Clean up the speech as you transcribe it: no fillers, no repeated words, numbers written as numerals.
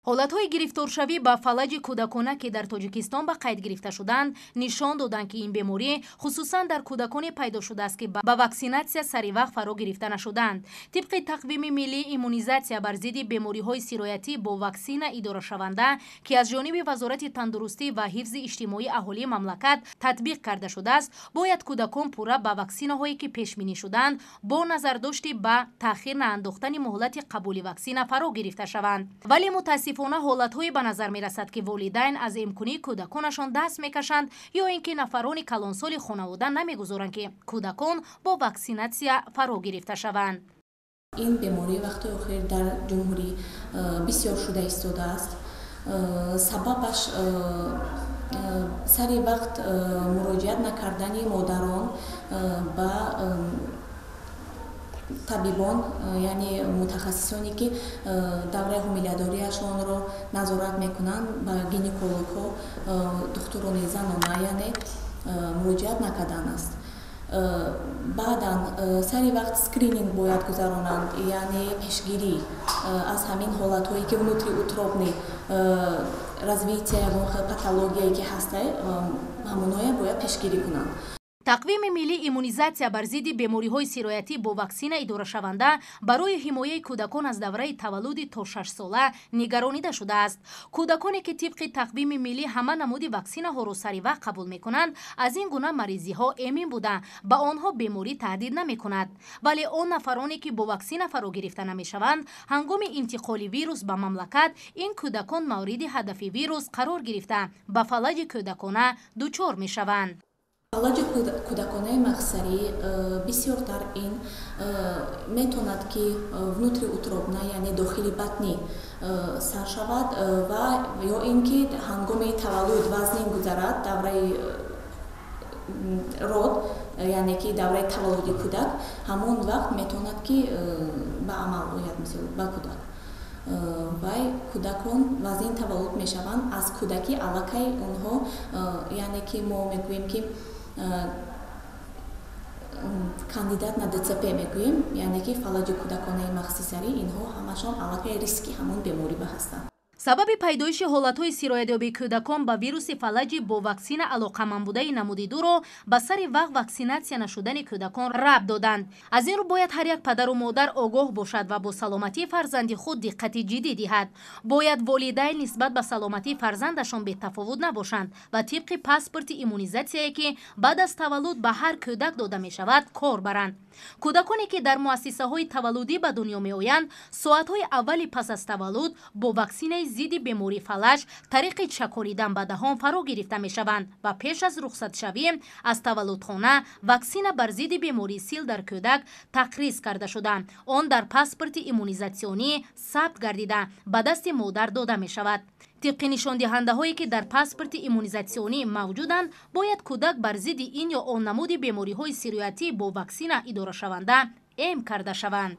Ҳолатҳои гирифторшавӣ ба фалаҷи кӯдакона, ки дар Тоҷикистон ба қайд гирифта шуданд, нишон доданд, ки ин беморӣ хусусан дар кӯдаконе пайдо шудааст, ки ба ваксинатсия саривақт фаро гирифта нашуданд. Тибқи тақвими миллии иммунизатсия бар зидди бемориҳои сироятӣ бо ваксина идорашаванда, ки аз ҷониби Вазорати тандурустӣ ва ҳифзи иҷтимоии аҳолии мамлакат татбиқ карда шудааст, бояд кӯдакон пурра ба ваксинаҳое, ки пешбинӣ шуданд, бо назардошти ба таъхир наандохтани муҳлати қабули ваксина фаро гирифта шаванд. Вале мутаассифона ҳолатҳое ба назар мерасад, ки волидайн аз имконии кӯдаконашон даст мекашанд ё ин ки нафарони калонсоли хонавода намегузоранд, ки кӯдакон бо ваксинатсия фаро гирифта шаванд. Ин беморӣ вақти охир дар ҷумҳурӣ бисёр шуда истодааст. Сабабаш сари вақт муроҷиат накардани модарон ба табибон, яъне мутахассисоне, ки давраи ҳомиладориашонро назорат мекунанд, ба гинекологҳо, духтурони занона, яъне муроҷиат накардан аст. Баъдан сари вақт скрининг бояд гузаронанд, яъне пешгирӣ аз ҳамин ҳолатҳое, ки внутриутробный развитие ягон патологияе ки ҳастай, ҳамоное бояд пешгирӣ кунанд. Тақвими миллии иммунизатсия бар зидди бемориҳои сироятӣ бо ваксина идорашаванда барои ҳимояи кӯдакон аз давраи таваллуди то 6 сола нигаронида шудааст. Кӯдаконе, ки тибқи тақвими миллӣ ҳама намуди ваксинаҳоро саривақт қабул мекунанд, аз ин гуна маризиҳо эмин буда, ба онҳо беморӣ таҳдид намекунад. Вале он нафароне, ки бо ваксина фаро гирифта намешаванд, ҳангоми интиқоли вирус ба мамлакат ин кӯдакон мавриди ҳадафи вирус қарор гирифта, ба фалаҷи кӯдакона дучор мешаванд. Фалаҷи кӯдаконаи мағзсарӣ бисёртар ин метавонад, ки внутриутробно, яъне дохили батнӣ сар шавад ва ё ин ки ҳангоми таваллуд вазнин гузарад давраи род, яъне ки давраи таваллуди кӯдак, ҳамон вақт метавонад, ки ба амал ояд. Мисол, ба кӯдак вай кӯдакон вазнин таваллуд мешаванд, аз кӯдакӣ аллакай онҳо, яъне ки мо мегӯем, ки кандидат на ДЦП мегӯем, яъне ки фалаҷи кӯдаконаи мағзи инҳо ҳамашон аллакай риски ҳамон беморӣ ба ҳастанд. Сабаби пайдоиши ҳолатҳои сироятёбии кӯдакон ба вируси фалаҷи бо ваксина алоқаманд будаи намуди дуро ба сари вақт ваксинатсия нашудани кӯдакон рабт доданд. Аз ин рӯ бояд ҳар як падару модар огоҳ бошад ва бо саломатии фарзанди худ диққати ҷиддӣ диҳад. Бояд волидайн нисбат ба саломатии фарзандашон бетафовут набошанд ва тибқи паспорти иммунизатсияе, ки баъд аз таваллуд ба ҳар кӯдак дода мешавад, кор баранд. Кӯдаконе, ки дар муассисаҳои таваллудӣ ба дунё меоянд, соатҳои аввали пас аз таваллуд бо ваксинаи зидди бемории фалаҷ тариқи чаконидан ба даҳон фаро гирифта мешаванд ва пеш аз рухсатшавӣ аз таваллудхона ваксина бар зидди бемории сил дар кӯдак тақриз карда шуда, он дар паспорти иммунизатсионӣ сабт гардида, ба дасти модар дода мешавад. Тибқи нишондиҳандаҳое, ки дар паспорти иммунизатсионӣ мавҷуданд, бояд кӯдак бар зидди ин ё он намуди бемориҳои сироятӣ бо ваксина идорашаванда эм карда шаванд.